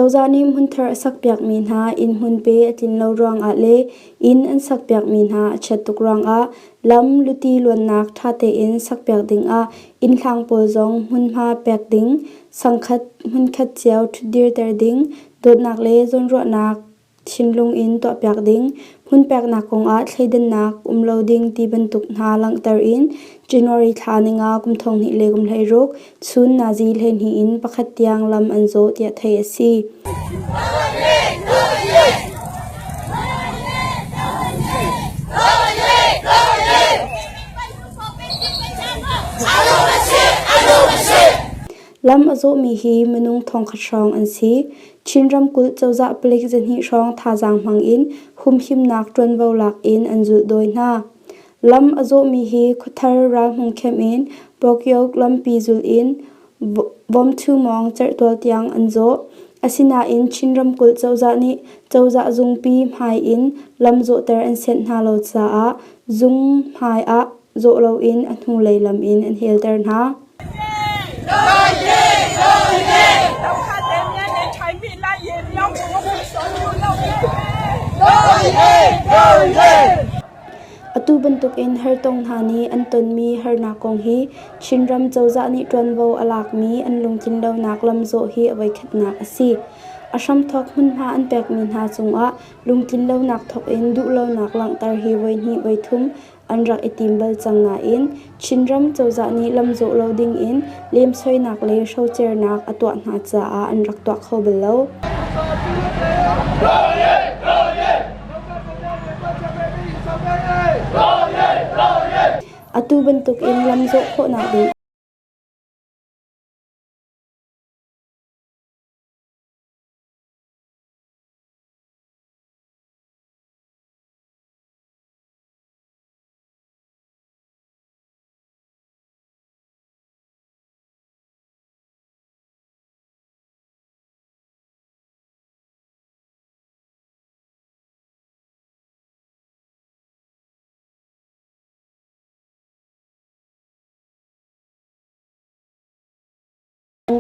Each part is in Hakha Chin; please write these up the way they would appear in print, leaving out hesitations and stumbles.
Cozah nih hmunthar a sakpiakmi hna inn hmun pe a tlin lo ruangah le inn an sakpiakmi hna a chiat tuk ruangah lam luti luannak ṭha tein sakpiak dingah inn hlang pawl zong hmunhma pek ding, sangkhat hmunkhat cio ṭhutdirter ding, dawtnak le zawnruahnak thinlung in tuahpiak ding, hmun peknak kongah thleidannak um lo ding ti bantuk hna langhter in January thla ninga kum 2016 chun nazi 12 in pakhat tiang lam an zawh tiah theih a si. Lam a zawhmi hi minung thongkhat hrawng an si. Chin ramkulh cozah palik zahnih hrawng thazaang hmang in humhimnak ṭuanvo lak in an zulhdawi hna. Lam a zawhmi hi Khuathar ralhmung khem in Pokyok lampi zulh in Vomthu mawng cerhtual tiang an zawh. Asinain Chin ramkulh cozah nih cozah zungpi hmai in lam zawhter an sianh hna lo caah zung hmai ah zawh loin a hnulei lam in an helter hna. Atu bantukin hartong hna nih an tonmi harnak kong hi Chinram cozah nih ṭuanvo a lakmi an lungtlin lonak lamzawh hi a voikhatnak a si. A hramthawk hmunhma an pekmi hna cungah lungtlin lonak thawkin duhlonak langhter hi voihnih voithum an rak i tim bal cang nain Chinram cozah nih lamzawh lo dingin lemsoinak le hrocernak a tuah hna caah an rak tuah kho bal lo. Atu bantukin lamzawh khawhnak ding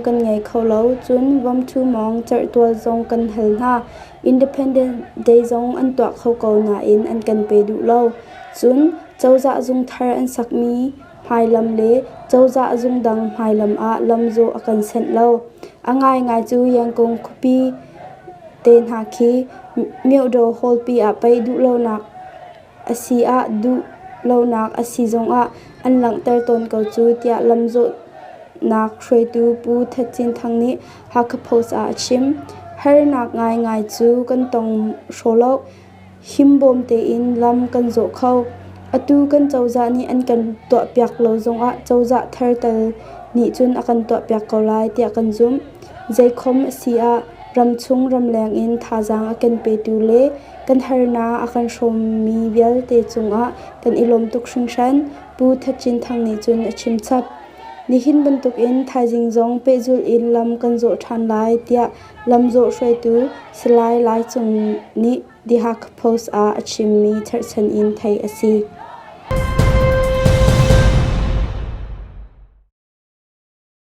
Kan ngei kho lo. Cun Vomthu mawng cerhtual zong kan hal hna. Independence Day zong an tuah kho ko nain an kan pe duh lo. Cun cozah zung thar an sakmi hmailam le cozah zung dang hmailam ah lamzawh a kan senh lo. A ngaingai cu Yangon khuapi te hna khi Myodaw Hall pi ah pei duhlonak a si ah duh lonak a si zongah an langhter tawn ko cu tiah lamzawhnak hruaitu Pu That Cin Thang nih Hakha Post ah a chim. Harnak ngaingai cu kan tong hraw lo. Himbawm tein lam kan zawh kho. Atu kan cozah nih an kan tuahpiak lo zongah cozah thar tal nih cun a kan tuahpiak ko lai tiah kan zumh. Zeikhom a si ah ramchung ramleng in thazaang a kan petu le kan harnak a kan hrawmmi vialte cungah kan i lawm tuk hringhran, Pu That Cin Thang nih cun a chim chap. Nihin bantukin thaizing zong pehzulh in lam kan zawh ṭhan lai, tiah lamzawh hruaitu Salai Lai Cung nih The Hakha Post ah a chimmi cherhchan in theih a si.